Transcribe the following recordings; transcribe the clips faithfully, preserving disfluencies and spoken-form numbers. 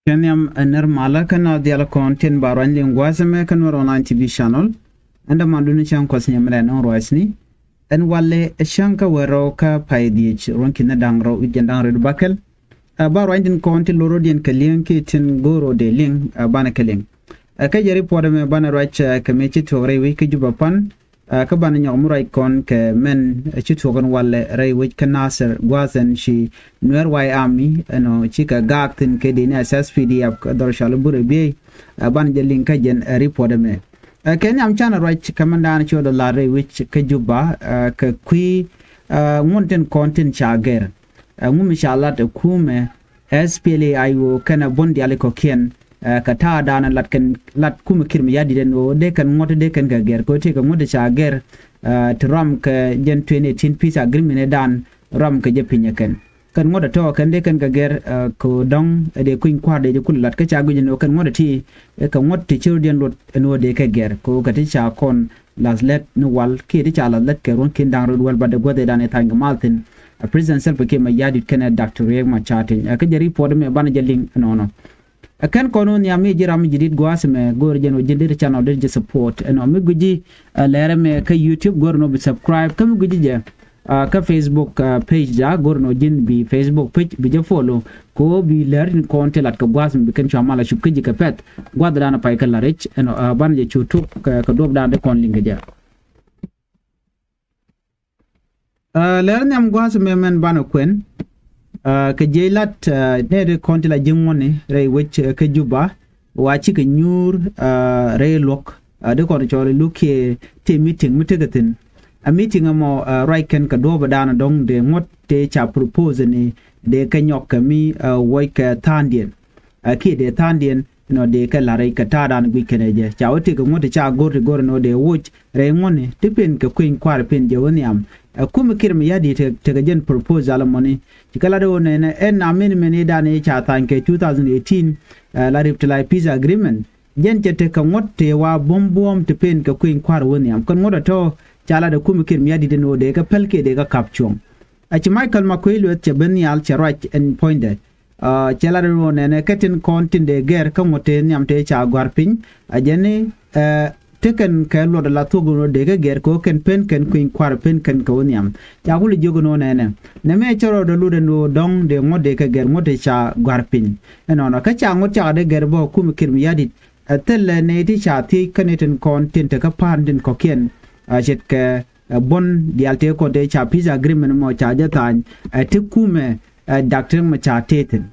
Kɛ nhiam ɛ nɛr malä kä naath diaal kɔn tin ba ruany liŋ gua̱a̱th ɛmɛ kä Nuɛr online T V channel. Ɛn dämandun cäŋ kuɔth nyɛmɛ rɛn ɔn ruacni. Ɛn walɛ ɛ cäŋ kä wee rɛw kä pay dhiec ruɔ̱n ki̱n da̱ŋ rɛw i̱ jɛn da̱ŋ rɛw bakɛl. Ɛ ba ruany tin kɔn tin lorodiɛn kɛ li̱eŋ kiɛ tin go̱o̱r ɔ dee liŋ ɛ banɛ kɛ liŋ. Ɛ kä jɛ ripɔt ɛmɛ banɛ ruac ɛ kɛ mëë ci tuɔɔk rɛy wec kä Juba pan. Ɛ kä banɛ nyɔk mi ruac kɔn kɛ mɛn ɛ ci tuɔɔk ɛn walɛ rɛy wec kä Nasir gua̱a̱th ɛn ci Nuɛr White Army ɛnɔ cikɛ gaak thi̱n kɛ dee ni S S P D F kä dhɔr cɔal i̱ Burɛ Biey. Ɛ banɛ jɛ liŋ kä jɛn ɛ ripɔt ɛmɛ. Ɛ kɛ nhiam canɛ ruac kɛ mɛn daanɛ ci ɣä dɔ la̱r rɛy wec kä Juba ɛ kɛ kui̱ ɛ ŋuɔ̱n tin kɔn tin ca gɛr. Ɛ ŋu mi ca lat ɛ kumɛ S P L A I O kɛnɛ buɔ̱n diaal i̱ kɔ̱kiɛn. Ɛ kɛ ta̱a̱ daanɛ lat kɛn lat kumɛ Kiir Mayardit ɛn ɣöö dee kɛn ŋuɔ̱t dee kɛn kɛ gɛr kɛ ɣöö tëëkɛ ŋuɔ̱t ca gɛr. Ɛ ti ram kɛ jɛn twenty eighteen peace agreement ɛ daan ram kɛ jɛ piny ɛ kɛn kɛn ŋuɔ̱t ɛ tɔ̱ kɛn dee kɛn kɛ gɛr. Ɛ kɛ ɣöö dɔ̱ŋ ɛ dee kui̱ny kua̱r dee jɛ kulɛ lat kä ca guic ɛn ɣöö kɛn ŋuɔ̱t ɛ ti ɛ kɛ ŋuɔ̱t ti cir diɛn luɔt ɛn ɣöö dee kɛ gɛr kɛ ɣöö kɛ ti ca kɔn lath lät ni wal kiɛ ti ca lath lät kɛ ruɔ̱n ki̱n da̱ŋ rɛw wäl ba dee guäth ɛ daan ɛ tha̱a̱ny kɛ mal thi̱n. Ɛ President Salva Kiir Mayardit kɛnɛ Doctor Riek Machar Teny ɛ kä jɛ ripɔt ɛmɛ banɛ jɛ liŋ ɛnɔnɔ. Ɛ kɛn kɔn wä nhiam mi ji̱ ram mi ji̱ dit gua̱a̱th ɛmɛ go̱o̱r jɛn wä ji̱n dit channel dit ji̱ support ɛnɔ mi gui̱ci. Ɛ lɛr ɛmɛ kä YouTube go̱o̱r ɛnɔ bi subscribe kä mi gui̱ci jɛ. Ɛ kä Facebook ɛ page da go̱o̱r ɛnɔ ji̱n bi Facebook page bi jɛ follow. Ko bi lɛr tin kɔn ti lat kɛ gua̱a̱th ɛmɛ bi kɛn cua mal a cup kä ji̱ kɛ pɛth gua̱a̱th dan pay kä la̱r i̱c ɛnɔ ɛ banɛ jɛ cu tuk kɛ duɔp dan di kɔn liŋ kɛ jɛ. Ɛ lɛr nhiam gua̱a̱th mɛmɛn banɛ kuɛn. Ɛ kɛ jiɛc lat ɛ nɛy ti kɔn ti la ji̱ ŋuɔ̱ni rɛy wec ɛ kä Juba. Wa cikɛ nyuur ɛ rɛy luɔ̱k ɛ di kɔn cɔɔl i̱ luk kiɛ ti meeting mi tekɛ thi̱n. Ɛ meeting ɛmɔ ɛ ruac kɛn kɛ duɔ̱ɔ̱p ɛ daanɛ dɔ̱ŋ dee ŋuɔ̱t tëë ca propose ni dee kɛ nyɔk kɛ mi ɛ wuɔc kɛ tha̱a̱ŋdiɛn. Ɛ kiɛ dee tha̱a̱ŋdiɛn nɔ dee kɛ la̱r rɛy kɛ ta̱a̱ daanɛ guic kɛn ɛ jɛ ca wä tëëkɛ ŋuɔ̱t ti ca go̱r ti go̱r nɔ dee wuɔc rɛy ŋuɔ̱ni ti pen kɛ kueny kua̱r pen jɛ wä nhiam. Ɛ kumɛ Kiir Mayardit tekɛ jɛn proposal mɔni. Ci kɛ lat ɣöö nɛnɛ ɛn amendment i̱ dan i̱ ca tha̱a̱ny kɛ two thousand eighteen ɛ la revitalized peace agreement. Jɛn cɛ tekɛ ŋuɔ̱t tëë wa buɔ̱m buɔ̱ɔ̱m ti pen kɛ kueny kua̱r wä nhiam kɛn ŋuɔ̱t ɛ tɔ̱. Ca lat ɛ kumɛ Kiir Mayardit ɛn ɣöö dee kɛ päl kiɛ dee kɛ kap cuɔ̱ŋ. Ɛ ci Michael Makuei Lueth cɛ ben nhial cɛ ruac ɛn puɔ̱nydɛ. Ɛ cɛ lat ɛ ɣöö nɛnɛ kɛ tin kɔn tin dee gɛr kä ŋuɔ̱t tëë nhiam tëë ca gɔ̱a̱r piny. Ɛ jɛn i̱ ɛ tekɛn kɛ luɔt ala thuɔ̱k ɛn ɣöö dee kɛ gɛr kɛ ɣöö kɛn pen kɛn kueny kua̱r pen kɛn kɛ wä nhiam. Ca kulɛ jiök ɛn ɣöö nɛnɛ nɛmɛ cä rɔɔdɛ lut ɛn ɣöö dɔ̱ŋ dee ŋuɔ̱t dee kɛ gɛr ŋuɔ̱t tëë ca gɔ̱a̱r piny. Ɛnɔnɔ kä ca ŋuɔ̱t cakɛ dee gɛr bä kumɛ Kiir Mayardit. Ɛ thilɛ nɛy ti ca thiec kä nɛy tin kɔn tin te kä pa̱a̱n tin kɔ̱kiɛn. Ɛ ce̱tkɛ ɛ buɔ̱n diaal tëë kɔn tëë ca peace agreement mɔ ca jɛ tha̱a̱ny ɛ ti kumɛ ɛ Doctor Riek Machar tëë thi̱n.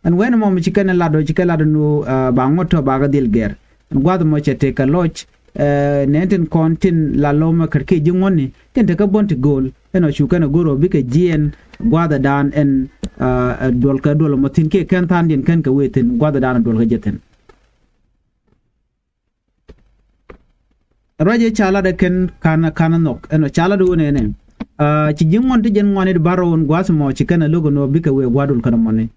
Ɛn wen mɔ mi ci kɛn ɛ lat ɔ ci kɛn lat ɛn ɣöö ɛ ba ŋuɔ̱t tɔ̱ bakɛ dhil gɛr. Ɛn gua̱th mɔ cɛ tëë kɛ lɔc ɛ nɛn tin kɔn tin la lɔmɛ kärkiɛ ji̱ ŋuɔ̱tni tin te kä buɔ̱n ti gööl. Ɛn ɔ cu kɛn ɛ go̱r ɔ bikɛ jiɛɛn gua̱thɛ daan ɛn ɛ duɔlkɛ duɔl mɔ thi̱n kiɛ kɛn tha̱a̱ŋdiɛn kɛn kɛ wee thi̱n gua̱thɛ daan ɛ duɔlkɛ jɛ thi̱n. Ruacɛ ca lat ɛ kɛn ka̱n ka̱n nhɔk ɛn ɔ ca lat ɛ wä nɛnɛ. Ci ji̱ ŋuɔ̱n ti jɛn ŋuɔ̱n it bar rɔw ɛn gua̱a̱th mɔ ci kɛn ɛ lo̱k ɛn ɣöö bikɛ wëë gua̱a̱r dul kɛn mɔni.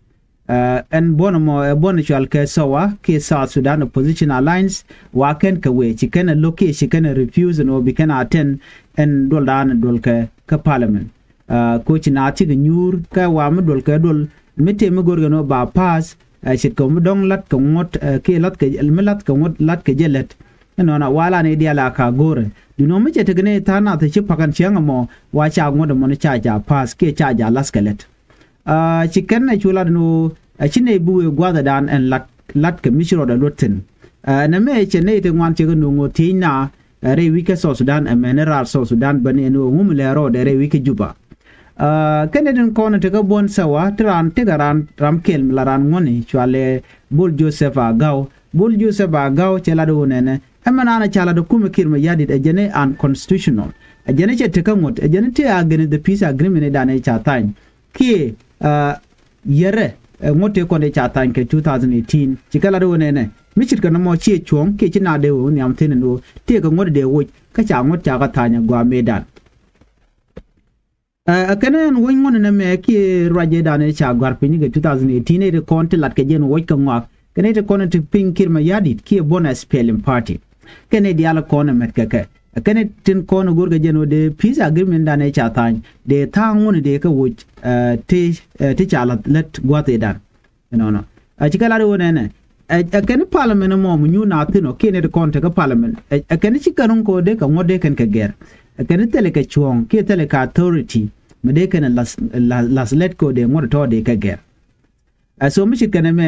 Ɛn buɔ̱n mɔ ɛ buɔ̱n cual kɛ SOA kiɛ South Sudan Opposition Alliance wa kɛn kɛ wëë ci kɛn ɛ lo̱k kiɛ ci kɛn ɛ refuse ɛn ɣöö bi kɛn a tɛn ɛn duɔl da̱a̱n duɔl kɛ kä parliament. Ko ci naath cikɛ nyuur kɛ wa mi duɔl kɛ duɔl mi tëë mi go̱rkɛ ni ba pass. Ce̱tkɛ mi dɔ̱ŋ la̱t kɛ ŋuɔ̱t kiɛ la̱t kɛ mi la̱t kɛ ŋuɔ̱t la̱t kɛ jɛ lät. Ɛnɔnɔ walan i̱ diaal a ka go̱rɛ duundɛ mi cɛ tekɛ ni tha̱a̱ŋ nath ci pa̱ka̱n cieŋ ɛmɔ wa ca ŋuɔ̱t ɛmɔ ni ca ca pass kiɛ ca ja la̱th kɛ lät. Ci kɛn ɛ cu lat ni ɣöö ci nɛy bi wëë gua̱thɛdan ɛn la̱t la̱t kɛ mi ci rɔɔdɛ luɔt thi̱n. Ɛn ɛmɛ cɛ nɛy ti ŋuan cɛ kɛ nööŋ ɣöö thiec na ɛ rɛy wi̱c kä South Sudan ɛmɛn ɛ raar South Sudan bäni ɛn ɣöö ŋum lɛ rɔɔdɛ rɛy wi̱c kä Juba. Kɛnɛ tin kɔn tekä buɔ̱n SOA ti raan tekɛ raan ram kɛl mi la raan ŋuɔ̱ni cualɛ Bol Joseph Agaw. Bol Joseph Agaw cɛ lat ɣöö nɛnɛ ɛmɛ naan ɛ ca lat ɛ kumɛ Kiir Mayardit ɛ jɛn ɛ unconstitutional. Ɛ jɛn ɛ cɛ tekä ŋuɔ̱t ɛ jɛn ɛ tëë against the peace agreement ɛ dan ɛ ca tha̱a̱ny. Kiɛ yɛrɛ ɛ ŋuɔ̱t tëë kɔn ɛ ca tha̱a̱ny kɛ two thousand eighteen ci kɛ lat ɣöö nɛnɛ mi ce̱tkɛ nɔmɔ ciɛ cuɔ̱ɔ̱ŋ kiɛ ci na dee ɣöö nhiam thi̱n ɛn ɣöö tëëkɛ ŋuɔ̱t dee woc kä ca ŋuɔ̱t ca kɛ tha̱a̱ny ɛ gɔaa mëëdan. Ɛ kɛnɛ ɛn wec ŋuɔ̱n ɛn ɛmɛ kiɛ ruacɛ dan ɛ ca gɔ̱a̱r piny kɛ two thousand eighteen ɛ ti kɔn ti lat kɛ jɛn woc kɛ ŋɔak kɛnɛ ti kɔn ti piny Kiir Mayardit kiɛ buɔ̱n SPLM party. Kɛnɛ diaal kɔn ɛ mɛt kɛ kɛ kɛnɛ tin kɔn ɛ go̱r kɛ jɛn wä dee peace agreement dan ɛ ca tha̱a̱ny dee tha̱a̱ŋ ŋuɔ̱n dee kɛ woc ti ti ca lath lät gua̱th ëëdan. Ɛnɔnɔ Ɛ ci kɛ lat i̱ ɣöö nɛnɛ ɛ kɛn i̱ parliament ɛmɔ mi nyuun naath thi̱n ɔ kiɛ nɛy ti kɔn tekä parliament ɛ kɛn i̱ ci kɛn ro̱ŋ kɛ ɣöö dee kɛ ŋuɔ̱t dee kɛn kɛ gɛr. Ɛ kɛn i̱ thilɛ kɛ cuɔ̱ɔ̱ŋ kiɛ thilɛ kɛ authority mi dee kɛn lath lɛt kɛ ɣöö dee ŋuɔ̱t ɛ tɔ̱ dee kɛ gɛr. Ɛ so mi ce̱tkɛn ɛmɛ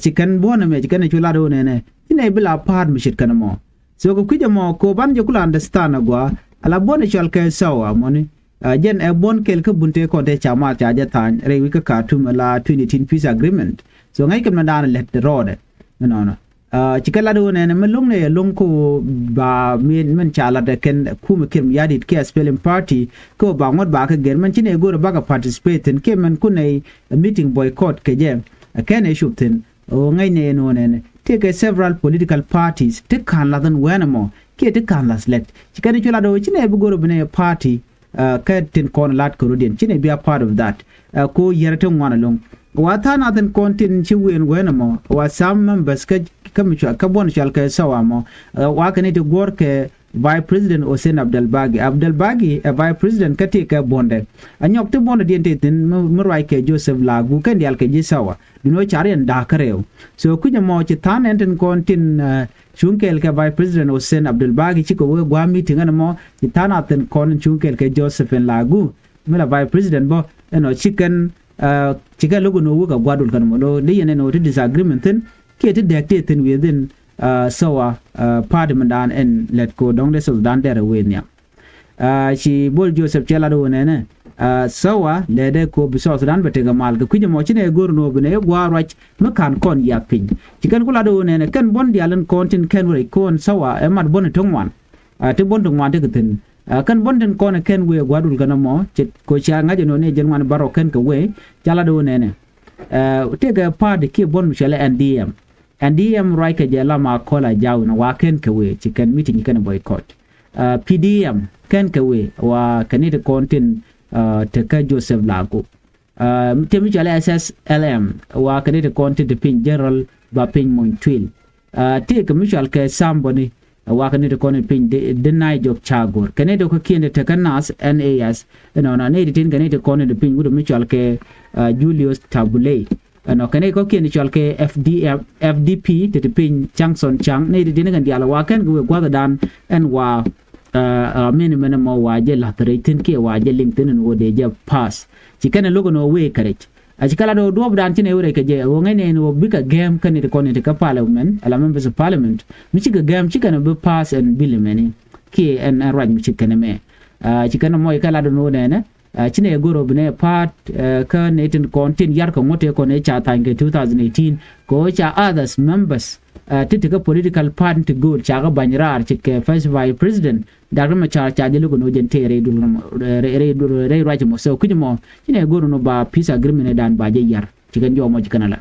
ci kɛn buɔ̱n ɛmɛ ci kɛn ɛ cu lat ɣöö nɛnɛ ci nɛy bi la pa̱a̱t mi ce̱tkɛn ɛmɔ. So kɛ kui̱c ɛmɔ kɛ ɣöö ban jɛ ku la understand ɛ gɔaa ala buɔ̱n ɛ cɔal kɛ thawa mɔni. Jɛn ɛ buɔ̱n kɛl kä bun tëë kɔn tëë ca mal ca jɛ tha̱a̱ny rɛy wi̱c kä Khartoum ala twenty eighteen peace agreement. So ŋäc kɛn mɛ da̱a̱n lɛt rɔɔdɛ ɛnɔnɔ. Ci kɛ lat ɣöö nɛnɛ mɛ lo̱ŋ nɛ yɛ lo̱ŋ kä ɣöö ba min min ca lat ɛ kɛn kumɛ Kiir Mayardit kiɛ SPLM party kä ɣöö ba ŋuɔ̱t ba kä gɛr mɛn ci nɛ go̱o̱rɛ bakɛ participate thi̱n kiɛ mɛn kun nɛ meeting boycott kɛ jɛ. Ɛ kɛn ɛ cop thi̱n ɣöö ŋäc nɛ yɛ nöö nɛnɛ tëëkɛ several political parties ti ka̱n lath ɛn wɛn ɛmɔ kiɛ ti ka̱n lath lɛt ci kɛn ɛ cu lat ɣöö ci nɛ bi go̱o̱rɛ bi nɛ yɛ party. Kä tin kɔn lat kɛ rɔ̱diɛn ci nɛ bi a part of that. Ko yɛrɛ ti ŋuan ɛlɔ̱ŋ wa tha̱a̱ŋ nath in kɔn tin ci wen wen ɛmɔ wa some members kä kä mi cua kä buɔn cual kɛ thawa mɔ. Wa kɛ ni ti guɔr kɛ Vice President Hussein Abdel Bagi, Abdel Bagi ɛ Vice President kä ti kɛ buɔndɛ. A nyɔk ti buɔndɛ diɛn ti thin mi ruac kɛ Joseph Lagu kɛn dial kɛ ji̱ thawa. Duno car yɛn da̱a̱k kä rɛw. So kui̱c ɛmɔ ci tha̱a̱ŋ ɛn tin kɔn tin cuŋ kɛɛl kɛ Vice President Hussein Abdel Bagi cikɛ wee gua̱a̱ meeting ɛn ɛmɔ ci tha̱a̱ŋ a thin kɔn cuŋ kɛɛl kɛ Josephine Lagu. Mi la Vice President bä ɛn ɔ ci kɛn ci kɛ lo̱k ɛn ɔ wek a gua̱a̱r dul kɛn mɔ lo̱ dee yɛn ɛn ɔ ti disagreement thin kiɛ ti dɛk ti thin within thawa party mi daan ɛn lɛt ko dɔ̱ŋ dee South Sudan dɛr ɛ wee nhiam. Ci Bol Joseph cɛ lat ɣöö nɛnɛ thawa lɛɛdɛ ko bi South Sudan bɛ tekɛ mal kɛ kui̱c ɛmɔ ci nɛ go̱r ɛn ɣöö bi nɛ i̱ gua̱a̱r ruac mi ka̱n kɔn yiath piny. Ci kɛn ku lat ɣöö nɛnɛ kɛn buɔ̱n diaal in kɔn tin kɛn wä rɛc ko̱n thawa ɛ mat buɔ̱n in ti ŋuan. Ti buɔ̱n ti ŋuan ti kɛ thi̱n kɛn buɔ̱n tin kɔn ɛ kɛn wëë gua̱a̱r dul kɛn ɛmɔ ci ko cia ŋa̱c ɛn ɣöö nɛ jɛn ŋuan bärɔw kɛn kɛ wëë ca lat ɣöö nɛnɛ. Tëëkɛ party kiɛ buɔ̱n mi cɔalɛ N D M. N D M ruac kɛ jɛ la ma kɔl a jaw in wa kɛn kɛ wëë ci kɛn meeting ci kɛn boycott. P D M kɛn kɛ wëë wa kɛn ni ti kɔn tin tekä Joseph Lagu. Ti mi cɔal S S L M wa kɛn ni ti kɔn tin ti piny General ba piny mony tuil. Ti kɛ mi cɔal kɛ Samboni wa kɛn ni ti kɔn tin piny Denai Jok Chagor kɛn ni ti kɔn kiɛn ti tekä Nas N A S. Ɛnɔnɔ ni ti tin kɛn ni ti kɔn tin ti piny wut mi cɔal kɛ Julius Tabulei. Ɛnɔ kɛn i̱ kɔ̱kiɛn i̱ cɔal kɛ F D M, F D P ti ti piny caŋ thɔn caŋ ni ti ti ni kɛn diaal wa kɛn kɛ wëë gua̱thdan ɛn wa. Ɛ min mɛn ɛmɔ wa jɛ la̱th rɛy thi̱n kiɛ wa jɛ liŋ thi̱n ɛn ɣöö dee jɛ pass. Ci kɛn ɛ lo̱k ɛn ɣöö wëë kɛ rɛc a ci kɛ lat ɣöö duɔ̱ɔ̱pdan ci nɛ wä rɛc kɛ jɛ ɣöö ŋäc nɛ ɛn ɣöö bikɛ gɛ̱ɛ̱m kɛn i̱ ti kɔn i̱ ti kä parliament ala members of parliament mi cikɛ gɛ̱ɛ̱m ci kɛn ɛ bi pass ɛn bill mɛni kiɛ ɛn ɛn ruac mi ci kɛn ɛmɛ. Ci kɛn ɛmɔ i̱ kɛ lat ɛn ɣöö nɛnɛ ci nɛ go̱r ɔ bi nɛ pa̱a̱t kä nɛ tin kɔn tin yar kɛ ŋuɔ̱t tëë kɔn ɛ ca tha̱a̱ny kɛ two thousand eighteen kɛ ɣöö ca others members ti ti kä political party ti go̱o̱r ca kä bany raar ci kɛ first vice president Doctor Machar ca jɛ lo̱k ɛn ɣöö jɛn tëë rɛy dul rɛy ruac ɛmɔ. So kui̱c ɛmɔ ci nɛ go̱r ɛn ɣöö ba peace agreement ɛ dan ba jɛ yar ci kɛn jɔɔk mɔ ci kɛn ala.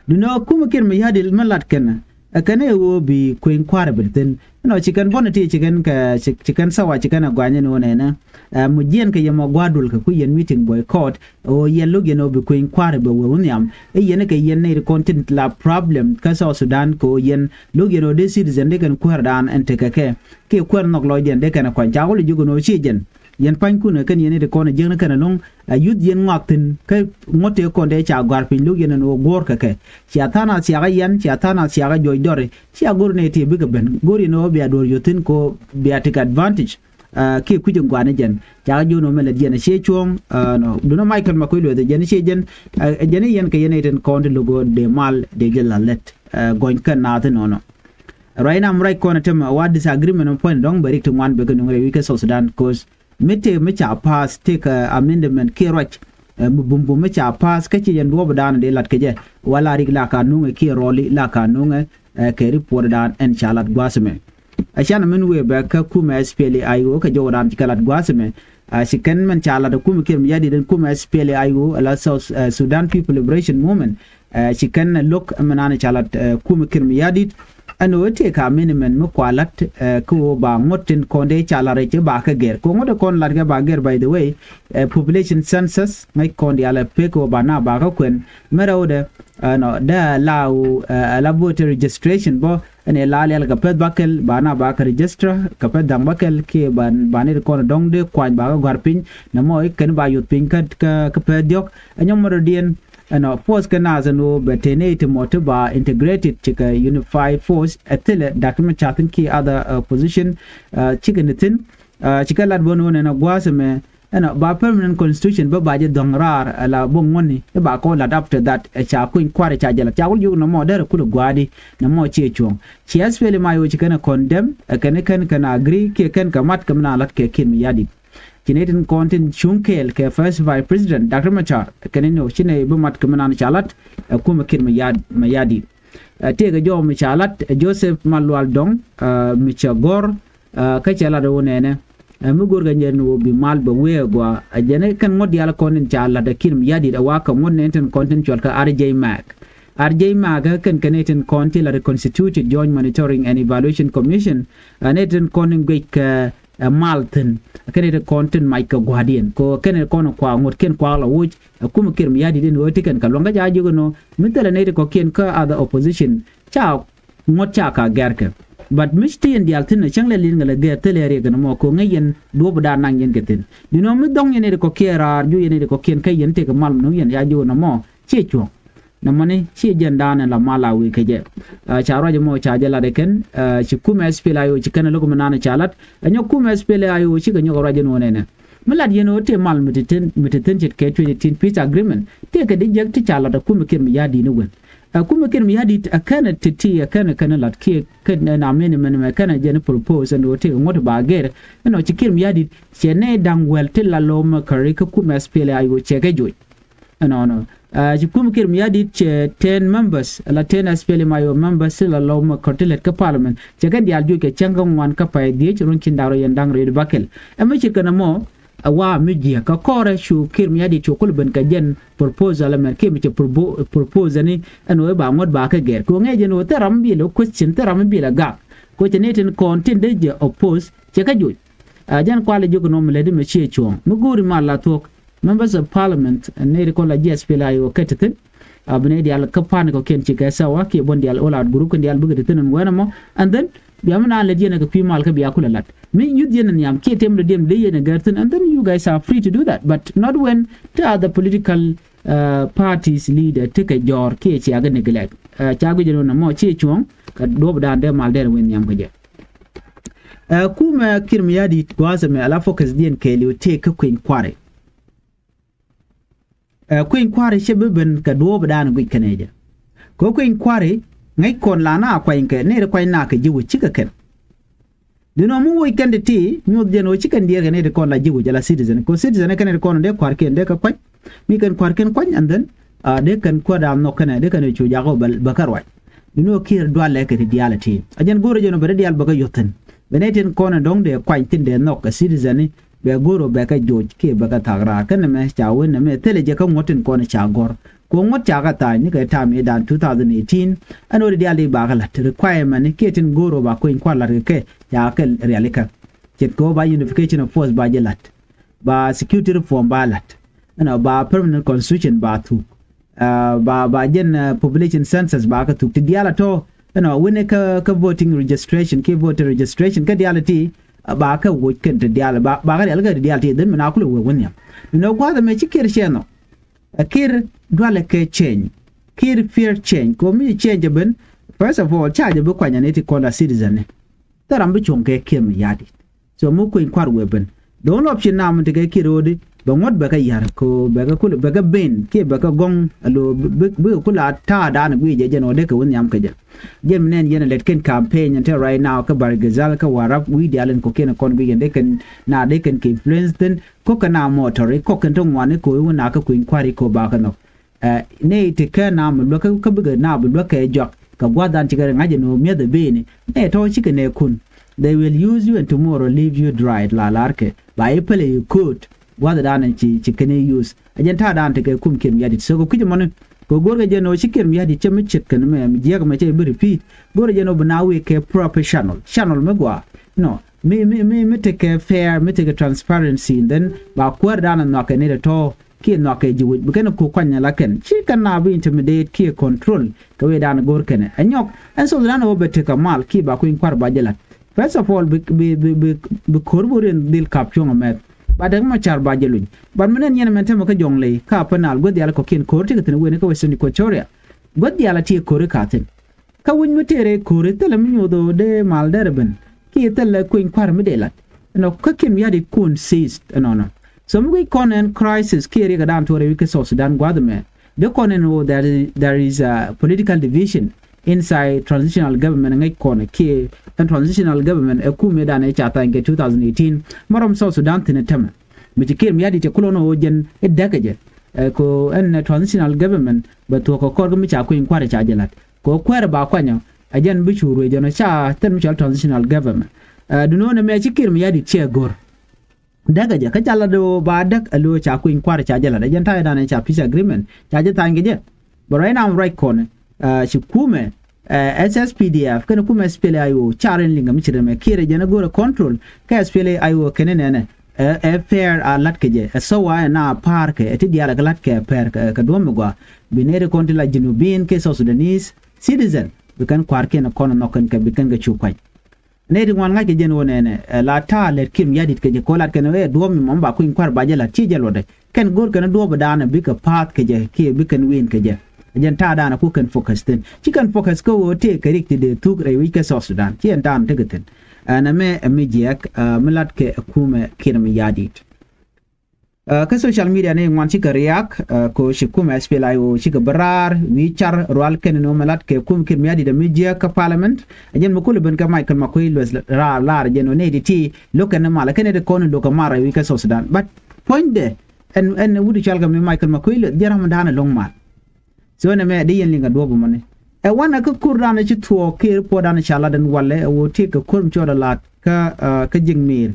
Duundɛ ɣöö kumɛ Kiir Mayardit mi lat kɛn ɛ kɛn ɛ ɣöö bi kueny kua̱r ɛ ben thi̱n. Ɛnɔ ci kɛn buɔ̱n ɛ ti ci kɛn kɛ ci kɛn thawa ci kɛn ɛ guany ɛn ɣöö nɛnɛ. Ɛ mi jiɛn kɛ yɛ mɔ gua̱a̱r dul kɛ ku yɛn meeting boycott ɣöö yɛn lo̱k yɛn ɣöö bi kueny kua̱r ɛ bɛ wee wä nhiam. Ɛ yɛn kɛ yɛn nɛy ti kɔn tin la problem kä South Sudan kɛ ɣöö yɛn lo̱k yɛn ɣöö dee citizen dee kɛn kuäärdan ɛn tekɛ kɛ kiɛ kuäär nhɔk lɔcdiɛn dee kɛn ɛ kuany ca wä lɛ jiök ɛn ɣöö ci jɛn. Yɛn pa̱nykun ɛ kɛn yɛn i̱ ti kɔn ɛ jiäkni kɛn ɛlɔ̱ŋ. Ɛ yuth yɛn ŋɔak thi̱n kä ŋuɔ̱t tëë kɔn dee ca gɔ̱a̱r piny lo̱k yɛn ɛn ɣöö guɔ̱ɔ̱r kɛ kɛ. Cia tha̱a̱n a thiakä yɛn cia tha̱a̱n a thiakä juɔc dɔri cia go̱r nɛy ti bikɛ ben go̱r yɛn ɣöö bia duɔ̱ɔ̱r yuɔ̱th thi̱n kɛ ɣöö bia tik advantage. Kiɛ kui̱c in gua̱a̱r ni jɛn ca kɛ jiök ni ɣöö mɛ lät yɛn ɛ cie cuɔ̱ɔ̱ŋ. Duundä Michael Makuei Lueth ɛ jɛn cie jɛn ɛ jɛn i̱ yɛn kɛ yɛn i̱ tin kɔn ti lo̱k ɣöö dee mal dee jɛ la̱th lät. Gɔny kɛn naath inɔnɔ. Ruac nam ruac kɔn ɛ tämɛ wa disagreement mi puɔ̱ny dɔ̱ŋ bɛ rik ti ŋuan bɛ kɛ nuŋ rɛy wi̱c kä South Sudan, 'cause mi tëë mi ca pass tëë kɛ amendment kiɛ ruac mi bumbum mi ca pass kä ci yɛn duɔɔpdan dee lat kɛ jɛ. Wa la rik la ka nuŋɛ kiɛ rɔli la ka nuŋɛ kɛ report dan ɛn ca lat gua̱a̱th ɛmɛ. Ɛ canɛ min wëë bɛ kä kumɛ SPLA-IO kɛ jɔwdan ci kɛ lat gua̱a̱th ɛmɛ. Ci kɛn mɛn ca lat ɛ kumɛ Kiir Mayardit ɛn kumɛ SPLA-IO ala South Sudan People Liberation Movement. Ci kɛn ɛ lo̱k ɛmɛ nanɛ ca lat kumɛ Kiir Mayardit. Ɛn ɣöö tëë ka min mɛn mi kua la̱t kä ɣöö ba ŋuɔ̱t tin kɔn dee ca la̱t rɛc ba kä gɛr kɛ ɣöö ŋuɔ̱t kɔn la̱t kɛ ba gɛr, by the way. Population census ŋäc kɔn diaal ɛ pek ɣöö ba na ba kä kuɛn. Mɛ rɛwdɛ ɛnɔ dee a la ɣöö a la voter registration bä ɛn ɛ la lial kɛ pɛth bäkɛl ba na ba kä register kɛ pɛth da̱ŋ bäkɛl kiɛ ba ni ti kɔn dɔ̱ŋ dee kuany ba kä gɔ̱a̱r piny. Nɛ mɔ i̱ kɛn ba yuth piny kä kä pɛth diɔ̱k ɛ nyɔm mɛ rɔ̱diɛn. Ɛnɔ force kɛ naath ɛn ɣöö bɛ tëë nɛy ti mɔ ti ba integrated cikɛ unified force ɛ thilɛ Doctor Machar thi̱n kiɛ other opposition cikɛ ni thi̱n. Cikɛ lat bä ni ɣöö nɛn ɛ gua̱a̱th ɛmɛ ɛnɔ ba permanent constitution bä ba jɛ dhɔ̱ŋ raar ala bä ŋuɔ̱tni i̱ ba kɔn lat. After that ɛ ca kueny kua̱r ɛ ca jɛ lat ca wä jiök nɔmɔ derɛ kulɛ gua̱a̱di nɔmɔ ciɛ cuɔ̱ŋ. Ci SPLM-IO ci kɛn ɛ condemn ɛ kɛn kɛn kɛn agree kiɛ kɛn kɛ mat kɛ mi na lat kɛ Kiir Mayardit. Ci nɛy tin kɔn tin cuŋ kɛɛl kɛ first vice president Doctor Machar kɛn ni ɣöö ci nɛy bi mat kɛ mi nan ca lat ɛ kumɛ Kiir Mayardit. Tëëkɛ jɔw mi ca lat ɛ Joseph Malual Dong mi cɛ gɔ̱r kä cɛ lat ɛ wä nɛnɛ. Mi go̱r kɛ nyɛr ni ɣöö bi mal bɛ wee ɛ gɔaa ɛ jɛn ɛ kɛn ŋuɔ̱t diaal kɔn tin ca lat ɛ Kiir Mayardit ɛ wa kɛ ŋuɔ̱t nɛn tin kɔn tin cual kä R J Mac. R J Mac ɛ kɛn kɛ nɛy tin kɔn ti lat ɛ constituted Joint Monitoring and Evaluation Commission ɛ nɛy tin kɔn tin guic kɛ ɛ mal thi̱n. Kɛn ɛ ti kɔn tin mac kɛ gua̱a̱diɛn kɛ ɣöö kɛn ɛ kɔn ɛ kuaak ŋuɔ̱tkiɛn kuaak la woc ɛ kumɛ Kiir Mayardit in ɣöö ti kɛn kɛ lua̱ŋ kä ca jiök ɛn ɣöö mi thilɛ nɛy ti kɔ̱kiɛn kä other opposition ca ŋuɔ̱t ca ka gɛ̈rkɛ. But mi ti yɛn diaal thi̱n ɛ cäŋ lɛ li̱n kɛ lɛ gɛ̈r thilɛ riɛk ɛn ɛmɔ kɛ ɣöö ŋäc yɛn duɔ̱ɔ̱pdan naŋ yɛn kɛ thi̱n. Duundɛ ɣöö mi dhɔ̱ŋ yɛn nɛy ti kɔ̱kiɛn raar jiök yɛn nɛy ti kɔ̱kiɛn kä yɛn tëëkɛ mal mi ni ɣöö yɛn ca jiök ɛn ɛmɔ ciɛ cuɔ̱ŋ. Nɔmɔni ci jɛn daanɛ la mal a wee kecɛ. Ca ruac ɛmɔ ca jɛ lat ɛ kɛn ci kumɛ SPLA-IO ci kɛn ɛ lo̱k mi naan ca lat ɛ nyɔk kumɛ SPLA-IO cikɛ nyɔk ɛ ruac ɛn ɣöö nɛnɛ. Mi lat yɛn ɣöö tëë mal mi ti thi̱n ce̱tkɛ twenty eighteen peace agreement tëëkɛ di jiäk ti ca lat ɛ kumɛ Kiir Mayardit ni weth. Ɛ kumɛ Kiir Mayardit ɛ kɛn ɛ ti̱ti̱ ɛ kɛn ɛ kɛn ɛ lat kiɛ kɛn ɛ na mɛn mɛn mɛ kɛn ɛ jɛn propose ɛn ɣöö tëëkɛ ŋuɔ̱t ba gɛr ɛn ɣöö ci Kiir Mayardit cɛ nɛy da̱ŋ wäl ti la lo̱mɛ käri kä kumɛ SPLA-IO cɛ kɛ joc. Ɛnɔnɔ ci kumɛ Kiir Mayardit cɛ ten members la ten SPLM-IO members ti la lɔw mɛ kɔr ti lät kä parliament cɛ kɛn diaal juɔc kɛ cäŋ kä ŋuan kä pay dhiec ruɔ̱n cin da̱ŋ rɛw yɛn da̱ŋ rɛw bakɛl. Ɛmɛ ce̱tkɛ nɔmɔ ɛ wa mi jiɛ kä kɔrɛ cu Kiir Mayardit cu kulɛ ben kɛ jɛn proposal ɛmɛ kiɛ mi cɛ propose ɛni ɛn ɣöö ba ŋuɔ̱t ba kä gɛr kɛ ɣöö ŋɛc ɛn ɣöö thil ram mi bilɛ question thil ram mi bilɛ gak. Kɛ ɣöö cɛ ni tin kɔn tin dee jɛ oppose cɛ kä joc. Ɛ jɛn kualɛ jiök nɔmɔ lät mi ciɛ cuɔ̱ɔ̱ŋ mi go̱o̱ri mal la thuɔ̱k. Members of Parliament nɛy ti kɔn la ji̱ SPLA-IO kɛ ti thi̱n. Bi nɛy diaal kä pan kɔ̱kiɛn ci kɛ sawa kiɛ buɔ̱n diaal all out group kɛn diaal bikɛ ti thi̱n ɛn wɛn ɛmɔ. And then bia mi naan lät yɛn ɛ kɛ kui̱ mal kä bia kulɛ lat mi yuth yɛn ɛ nhiam kiɛ tëmdɛ diɛm dee yɛn ɛ gɛr thi̱n and then you guys are free to do that but not when ti other political parties leader ti kɛ jɔ̱ɔ̱r kiɛ cia kɛ neglect. Ca guic ɛn wä nɔmɔ ciɛ cuɔ̱ɔ̱ŋ kɛ duɔ̱ɔ̱pdan dee mal dee rɛ wee nhiam kɛ jɛ. Ɛ kumɛ Kiir Mayardit gua̱a̱th ɛmɛ ala focus diɛn kɛɛliw tëë kä kueny kua̱ri. Ɛ kueny kua̱ri cɛ bi ben kɛ duɔ̱ɔ̱pdan guic kɛnɛ jɛ. Kɛ kueny kua̱ri ŋäc kɔn la na kuany kɛ nɛy ti kuany na kɛ ji̱ wec cikɛ kɛn. Duundɛ ɣöö mi woc kɛn ti ti nyuɔth jɛn ɣöö ci kɛn diɛɛr kɛ nɛy ti kɔn la ji̱ wec ala citizen kɛ citizen kɛn nɛy ti kɔn dee kua̱rkiɛn dee kɛ kuany. Mi kɛn kua̱rkiɛn kuany and then dee kɛn kuäär da̱a̱n nhɔk kɛnɛ dee kɛn cu jakä bɛ kä ruac. Duundɛ ɣöö Kiir dualɛ kɛ ti diaal ɛ ti a jɛn go̱o̱rɛ jɛn ɣöö bɛ dee diaal bɛ kä yuɔth thi̱n. Bɛ nɛy tin kɔn ɛ dɔ̱ŋ dee kuany thi̱n dee nhɔk kɛ citizen ni bɛ go̱o̱r ɣöö bɛ kɛ joc kiɛ bɛ kɛ thak raar kɛn nɛmɛ ca wen nɛmɛ thilɛ jɛ kä ŋuɔ̱t tin kɔn ca gɔ̱r. Kɛ ŋuɔ̱t ca kɛ tha̱a̱ny ni kɛ ta̱a̱m i̱ da̱a̱n two thousand eighteen. Ɛn ɣöö dee diaal dee ba kɛ la̱t requirement ni kiɛ tin go̱o̱r ɣöö ba kueny kua̱r la̱t kɛ kɛ ca kɛ rialikä. Ce̱tkɛ ɣöö ba unification of force ba jɛ la̱t. Ba security reform ba la̱t. Ɛnɔ ba permanent constitution ba thuk. Ba ba jɛn population census ba kɛ thuk ti diaal a tɔ̱. Ɛnɔ wen kä kä voting registration kiɛ voter registration kä diaal ti ba kɛ woc kɛn ti diaal ba ba kɛ rialikä ti diaal ti dhen mi na kulɛ wee wä nhiam. Nɔ gua̱a̱th ɛmɛ ci Kiir cɛ nhɔk. Ɛ Kiir dualɛ kɛ change. Kiir fear change kɛ ɣöö mi change ɛ ben. First of all ca jɛ bi kuany ɛ ni ti kɔn la citizen ni. Thil ram bi cuɔ̱ŋ kɛ Kiir Mayardit. So mi kueny kua̱r wee ben. The only option na mi tekɛ Kiir ɣöödi bɛ ŋuɔ̱t bɛ kɛ ya̱r kɛ ɣöö bɛ kɛ kulɛ bɛ kɛ ben kiɛ bɛ kɛ gɔ̱ŋ alo bikɛ kulɛ a ta̱a̱ da̱a̱n guic jɛ jɛn ɣöö dee kɛ wä nhiam kɛ jɛ. Jɛn mi nɛn yɛn a lɛt kɛn campaign ɛn te right now kä Bahr el Ghazal kä Warrap wi̱i̱ diaal ɛn kɔ̱kiɛn ɛ kɔn guic ɛn dee kɛn na dee kɛn kɛ influence thi̱n. Kɔ̱kɛ na mɔtɔri kɔ̱kɛn ti ŋuani kɛ ɣöö i̱ wä na kä kui̱ny kua̱ri kɛ ɣöö bakɛ nhɔk. Ɛ nɛy ti kɛ na mi luäk kä bikɛ na bi luäk kɛ jɔak kɛ gua̱thdan cikɛ ri ŋa̱c ɛn ɣöö mi̱eth ɛ beni nɛy tɔ̱ cikɛ nɛɛkun. They will use you and tomorrow leave you dry la larkɛ ba i̱ pälɛ i̱ ko̱o̱t. Gua̱thdan ci ci kɛn i̱ use ɛ jɛn ta̱a̱dan ti kɛ kum kiɛn yadit so kɛ kui̱c ɛmɔni. Kɛ go̱o̱rkɛ jɛn ɣöö ci kiɛn yadit cɛ mi ce̱tkɛ ni mɛ mi jiäk mɛ cɛ i̱ bi repeat. Go̱o̱rkɛ jɛn ɣöö bi na wek kɛ proper channel channel mi gɔaa. Nɔ mi mi mi mi tekɛ fair mi tekɛ transparency and then ba kuäärdan a nhɔakɛ ni tɔ̱tɔ̱ kiɛ nhɔakɛ ji̱ wec bi kɛn a ko̱k kuany ala kɛn ci kɛn na bi intimidate kiɛ control. Kɛ wecdan go̱o̱r kɛnɛ ɛ nyɔk ɛn South Sudan ɛ wä bɛ tekɛ mal kiɛ ba kui̱ny kua̱r ba jɛ la̱t. First of all bi bi bi bi ko̱r bi rin dhil kap cuɔ̱ŋ ɛmɛth. Ba Däk Macar ba jɛ luny. Bat mi nɛn yɛn mɛn tämɛ kä Jɔŋley kä Upper Nile guäth diaal kɔkiɛn ko̱r ti kɛ thi̱n wen kä Western Equatoria. Guäth diaal a ti ko̱r kä thi̱n. Kä wi̱c mi tëërɛ ko̱ri thilɛ mi nyoth ɣöö dee mal derɛ ben kiɛ thilɛ kueny kua̱r mi dee lat. Ɛnɔ kä Kiir Mayardit kun cease ɛnɔnɔ. So mi guic kɔn ɛn crisis kiɛ riɛkɛ daan tuɔɔrɛ wi̱c kä South Sudan gua̱th ɛmɛ. Dee kɔn ɛn ɣöö there is, there is a political division inside transitional government ŋäc kɔn kiɛ ɛn transitional government ɛ kumɛ daan ɛ ca thany kɛ two thousand eighteen. Ma rɔm South Sudan thi̱n ɛ tämɛ. Mi ci Kiir Mayardit cɛ kulɔn ɣöö jɛn i̱ däkɛ jɛ. Ɛ ko ɛn transitional government bɛ thuɔ̱k kɛ kɔr kä mi ca kueny kua̱r ca jɛ la̱t. Kɛ kuäär ba kuanyɔ ɛ jɛn bi cu ruëë jɛn ɔ ca thil mi cɔl transitional government. Ɛ duno̱o̱n ɛmɛ ci Kiir Mayardit cɛ go̱r. Däkɛ jɛ kä ca lat ɣöö ba däk ɛ lo̱o̱ ca kueny kua̱r ca jɛ la̱t ɛ jɛn ta̱yɛ danɛ ca peace agreement ca jɛ thany kɛ jɛ. Bɛ ruac nam ruac kɔnɛ ɛ ci kumɛ ɛ S S P D F kɛnɛ kumɛ S P L A I O car in liŋ kɛ mi ci rɛmɛ Kiir ɛ jɛn ɛ go̱r ɛ control kɛ S P L A I O kɛnɛ nɛnɛ. Ɛ, ɛ pɛr a la̱t kɛ jɛ ɛ thɔwa ɛ na pa̱a̱r kɛ ɛ ti diaal ɛ kɛ la̱t kɛ pɛr kɛ duɔ̱m mi gɔaa. Bi nɛy ti kɔn ti la Junubin kɛ South Sudanese citizen bi kɛn kua̱rkiɛn ɛ kɔn ɛ nhɔk kɛn kɛ bi kɛn kɛ cu kua̱c. Nɛy ti ŋuan ŋa̱c kɛ jɛn ɣöö nɛnɛ ɛ la ta̱a̱ lɛt Kiir Mayardit kɛ jɛ kɛ ɣöö lat kɛn ɛ duɔ̱ɔ̱p mi mɔm ba kui̱ny kua̱r ba jɛ la̱t ci jɛ luɔtdɛ kɛn go̱o̱r kɛn ɛ duɔ̱ɔ̱p ɛ daanɛ bikɛ pa̱a̱th kɛ jɛ kiɛ bi kɛn win kɛ jɛ. Ɛ jɛn ta̱a̱ daanɛ ku kɛn focus thi̱n ci kɛn focus kä ɣöö tëë kɛ rik ti dee thuk rɛy wi̱c kɛ South Sudan ci ɛn daanɛ tekɛ thi̱n. Ɛn ɛmɛ ɛ mi jiɛɛk ɛ mi la̱t kɛ ɛ kumɛ Kiir Mayardit. Ɛ kä social media ni ŋuan cikɛ riak ɛ ko ci kumɛ S P L A I O cikɛ bä raar wi̱i̱ car rual kɛn ni nöömɛ lat kɛ kum Kiir Mayardit ɛ mi jiääk kä parliament. Ɛ jɛn mi kulɛ ben kɛ Michael Makuei Lueth raar lar jɛn ɔ nɛy ti ti lo̱k kɛn ni mal ɛ kɛn ni ti kɔn ni lo̱k kɛ mar ɛ wi̱i̱ kä South Sudan. But puɔ̱nydɛ ɛn ɛn wut i̱ cɔal kɛ mi Michael Makuei Lueth jɛn ram da̱a̱n ɛ lo̱ŋ mal. So nɛ mɛ di yɛn liŋ a duɔ̱p mɔni. Ɛ wanɛ kä kur danɛ ci thuɔɔk kiɛ ri puɔt danɛ ca lat ɛn walɛ ɛ woo ti kɛ kur mi cɔɔdɛ lat kä kä ji̱k mi̱i̱r.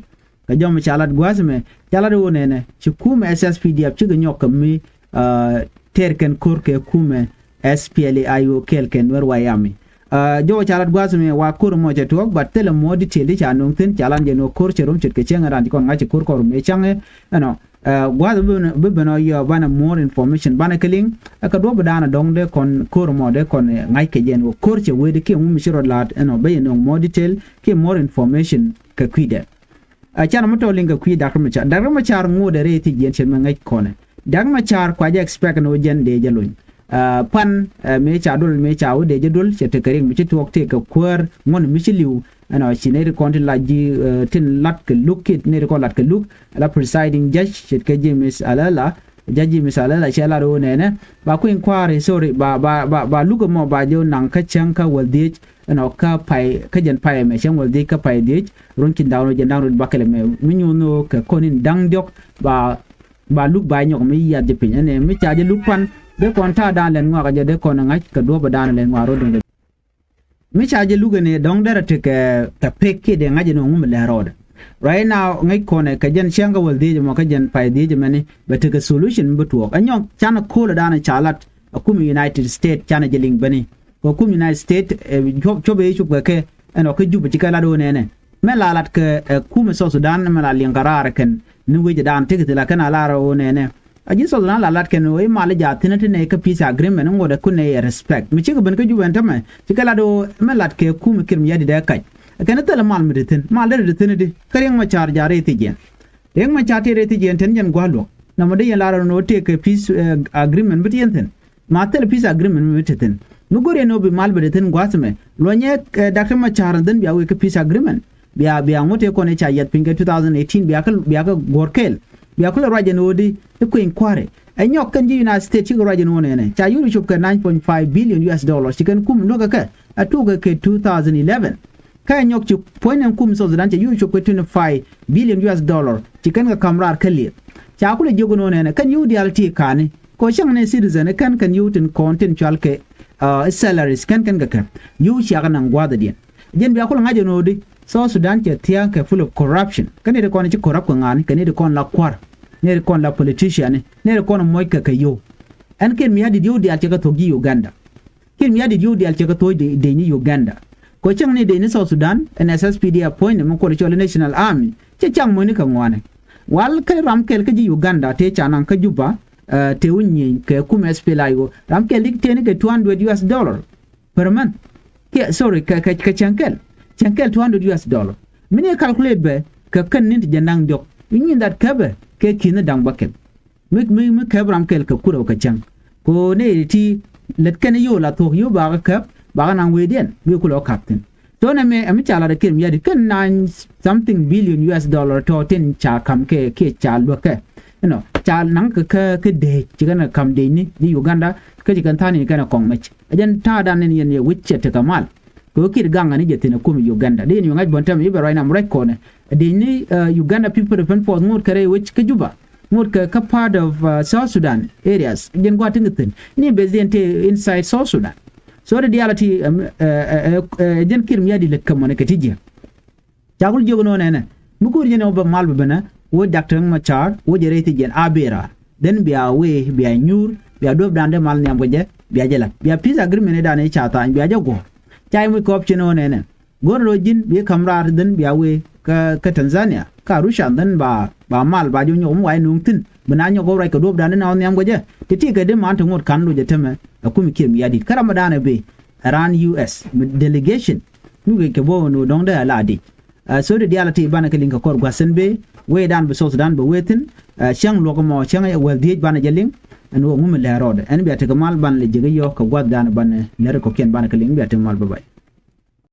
Kɛ jɔm ca lat gua̱a̱th mɛ ca lat ɛ woo nɛnɛ ci kumɛ S S P D F cikɛ nyɔk kɛ mi tɛr kɛn kur kɛ kumɛ S P L A I O kɛɛl kɛn Nuer White Army. Jɔwä ca lat gua̱a̱th mɛ wa kur mɔ cɛ tuɔɔk but thilɛ mɔ detail ti ca no̱o̱ŋ thi̱n ca lat jɛ ni wä kur cɛ rom ce̱tkɛ cäŋ ɛ ran ci kɔn ŋa̱c cɛ kur kɔr mɛ cäŋ ɛ ɛnɔ. Gua̱a̱th bi ben ɔ yɔ banɛ more information banɛ kɛ liŋ. Ɛ kɛ duɔ̱p bi da̱a̱n ɛ dɔ̱ŋ dee kɔn ko̱r mɔ dee kɔn ŋa̱c kɛ jɛn wä ko̱r cɛ wee di kiɛ ŋu mi ci rɔ la̱a̱t ɛnɔ ben yɛ nöŋ more detail kiɛ more information kɛ kui̱dɛ. Ɛ canɛ mi tɔ̱ liŋ kɛ kui̱ Dak Riɛk Macar. Dak Riɛk Macar ŋot ɛ rɛy thiec yɛn cɛ mi ŋäc kɔnɛ. Dak Riɛk Macar kua jɛ expect ni wä jɛn dee jɛ lony. Pan mëë ca duɔl mëë ca wä dee jɛ duɔl cɛ tekɛ riɛk mi ci tuɔɔk tëëkɛ kuäär ŋuɔ̱n mi ci li̱w. Ɛnɔ ci nɛy ti kɔn ti la ji̱ tin lat kɛ luk kiɛ nɛy ti kɔn lat kɛ luk. Ala presiding judge ce̱tkɛ James Alala. Judge James Alala cɛ lat ɣöö nɛnɛ ba kui̱ny kua̱ri sorry ba ba ba ba luk ɛmɔ ba jɛ naŋ kä cäŋ kä wäl dhiec. Ɛnɔ kä pay kä jɛn pay ɛmɛ cäŋ wäl dhiec kä pay dhiec. Run ci da̱ŋ run jɛn da̱ŋ run bakɛl ɛmɛ mi nyuun ɣöö kɛ kɔn in da̱ŋ diɔ̱k ba ba luk ba nyɔk mi yiath jɛ piny ɛnɛ mi ca jɛ luk pan. Dee kɔn ta̱a̱ da̱a̱n lɛn ŋuak jɛ dee kɔn ŋa̱c kɛ duɔ̱p ɛ da̱a̱n lɛn ŋuak rot duŋdɛ. Mi ca jɛ luk ɛn ɛ dɔ̱ŋ derɛ tekɛ kɛ pek kiɛ dee ŋa̱c ɛn ɛ ŋum lɛ rɔɔdɛ. Right now ŋäc kɔnɛ kɛ jɛn cäŋ kä wäl dhiec ɛmɔ kä jɛn pay dhiec ɛmɛni bɛ tekɛ solution mi bi tuɔɔk ɛ nyɔk canɛ ko̱o̱l ɛ da̱a̱n ca lat. Ɛ kum United States canɛ jɛ liŋ bäni kɛ kum United States. Cuɔp ëë cop kɛ kɛ ɛn ɔ kä Jup ci kɛ lat ɣöö nɛnɛ mɛ la lat kɛ ɛ kum ɛ South Sudan mɛ la liŋ kɛ raar kɛn ni wecɛ daan tekɛ thil a kɛn a lar ɣöö nɛnɛ. A ji̱ South Sudan la lat kɛn ɣöö i̱ mal i̱ jaathinä ti nɛy kä peace agreement i̱ ŋot ɛ kun nɛy ɛ respect mi cikɛ ben kä Jup ɛn tämɛ. Ci kɛ lat ɣöö mɛ lat kɛ kum i̱ Kiir Mayardit ɛ kac. Ɛ kɛn i̱ thilɛ mal mi ti thi̱n mal derɛ ti thi̱n i̱di kä Riɛk Macar jaat rɛy thiec yɛn. Riɛk Macar tëë rɛy thiec yɛn tën yɛn gua̱a̱r luɔ̱k. Nɔmɔ dee yɛn lar ɣöö nɔ tëë kɛ peace agreement bi ti yɛn thi̱n. Ma thilɛ peace agreement mi ti thi̱n mi go̱r yɛn ɣöö bi mal bi ti thi̱n gua̱a̱th ɛmɛ. Luɔ̱nyɛ Dak Riɛk Macar and then bia wek kä peace agreement. Bia bia ŋot tëë kɔn i̱ ca yiath piny kɛ two thousand eighteen bia kä bia kä guɔ̱r kɛɛl. Bia kulɛ ruac ɛn ɣöö di i̱ kueny kua̱ri. Ɛ nyɔk kɛn ji̱ United States cikɛ ruac ɛn ɣöö nɛnɛ ca yio̱w cop kɛ nine point five billion U S dollars ci kɛn kum luäkä kɛ a tuɔɔk kɛ kɛ two thousand eleven. Kä ɛ nyɔk ci puɔ̱ny nɛn kum South Sudan cɛ yio̱w cop kɛ twenty five billion U S dollar ci kɛn kɛ ka̱m raar kä lieth. Ca kulɛ jiök ɛn ɣöö nɛnɛ kɛn yio̱w diaal ti ka̱ni kɛ ɣöö cäŋ ni citizen i̱ kɛn kɛn yio̱w tin kɔn tin cual kɛ salaries kɛn kɛn kɛ kɛ yio̱w ciakä naŋ gua̱a̱thädiɛn. Jɛn bia kulɛ ŋa̱c ɛn ɣöö di South Sudan cɛ thia̱a̱ŋ kɛ full of corruption. Kä nɛy ti kɔn ci corrupt kɛ ŋa̱ni kɛ nɛy ti kɔn la kua̱r. Nɛy ti kɔn la politician ni nɛy ti kɔn moc kɛ kɛ yio̱w. Ɛn Kiir Mayardit yio̱w diaal cɛ kɛ thuɔ̱k ji̱ Uganda. Kiir Mayardit yio̱w diaal cɛ kɛ thuɔ̱k dec ni Uganda. Kɛ cäŋ ni dec ni South Sudan ɛn S S P D F puɔ̱ny ni mi kuɔl cɔl National Army cɛ cak mo̱ni kɛ ŋuani. Wal kä ram kɛl kä ji̱ Uganda tëë ca naŋ kä Juba tëë wä nyieny kɛ kum S P L A I O ram kɛl dik tëë ni kɛ two hundred U S dollar per month. Kiɛ sorry kɛ kɛ kɛ cäŋ kɛl cäŋ kɛl two hundred U S dollar. Mi ni calculate bɛ kɛ kɛn ni ti jɛ naŋ diɔk. Which mean that käpɛ kɛ ki̱n ni da̱ŋ bäkɛl. Mi, mi, mi käp ram kɛl kɛ kurɛ kɛ cäŋ. Ko nɛy ti lät kɛn yio̱w la thuɔ̱k yio̱w bakä käp, bakä naŋ wecdiɛn, wec kulɛ wä kap thi̱n. Tɔ nɛmɛ, ɛ mi ca lat ɛ Kiir Mayardit kɛn nine something billion U S dollar tɔ tin ca ka̱m kɛ, kɛ ca luäk kɛ. You know, ca naŋ kɛ, kɛ, kɛ dec, ci kɛn kɛ ka̱m decni ji̱ Uganda, kä ci kɛn tha̱a̱ŋ ni kɛn ɛ kɔŋ mɛc. Ɛ jɛn ta̱a̱dan ni yɛn yɛ wi̱c cɛ tekɛ mal. Kɛ ɣöö Kiir gaŋ ni jɛ thi̱n ɛ kum Uganda. Dee ni ɣöö ŋa̱c bɔn tɛmɛ i̱ bɛ ruac nam ruac kɔnɛ. Dee ni, uh, Uganda People Defense Force ŋot kɛ rɛy wec kä Juba. Ŋot kɛ kä part of, uh, South Sudan areas. Jɛn gua̱a̱th ti ŋi̱thin. Ni bɛ dhiɛn te inside South Sudan. So dee diaal ti, um, uh, uh, uh, uh, jɛn Kiir Mayardit lät kɛ mɔnɛ kɛ ti jiɛ. Cakul jiök inɔ nɛnɛ. Mi ko̱r jɛn ɛ wä bɛ mal bɛ benɛ, wä Doctor Riek Machar, wä jɛ rɛy thi jiɛn a bera. Then bia wee, bia nyuur, bia duɔ̱p dan dee mal nhiam kɛ jɛ, bia jɛ la̱t. Bia peace agreement idan i̱ ca tha̱a̱ny, bia jɛ guɔ̱ɔ̱r. Ca i̱ muc kɔɔp cin inɔ nɛnɛ. Go̱r rɔ ji̱n, bi ka̱m raar then bia wee kä, kä Tanzania, kä Arusha then ba, ba mal ba jɛ nyɔk mi wa i̱ nuŋ thi̱n. Bi na nyɔk wä ruac kɛ duɔ̱p dan dee na wä nhiam kɛ jɛ. Ti ti kɛ dee man ti ŋot ka̱n loc ɛ tämɛ, ɛ kumi Kiir Mayardit. Kä ram mi dan ɛ bee, ɛ raan U S, mi delegation. Mi wek kɛ bo̱o̱n wä dɔ̱ŋ dee a la dic. Ɛ, so dee diaal ti banɛ kɛ liŋ kɛ kɔr gua̱th sɛn bee, wee dan bi South Sudan bɛ wee thi̱n, ɛ, cäŋ luɔk mɔ, cäŋ ɛ wäl dhieec banɛ jɛ liŋ, ɛn wä ŋumɛ lɛ rɔɔdɛ. Ɛn bia tekɛ mal banɛ lɛ jek i̱ yɔ̱ɔ̱k kɛ gua̱th dan banɛ lɛ ri kɔkiɛn banɛ kɛ liŋ, bia tekɛ mal bä bac.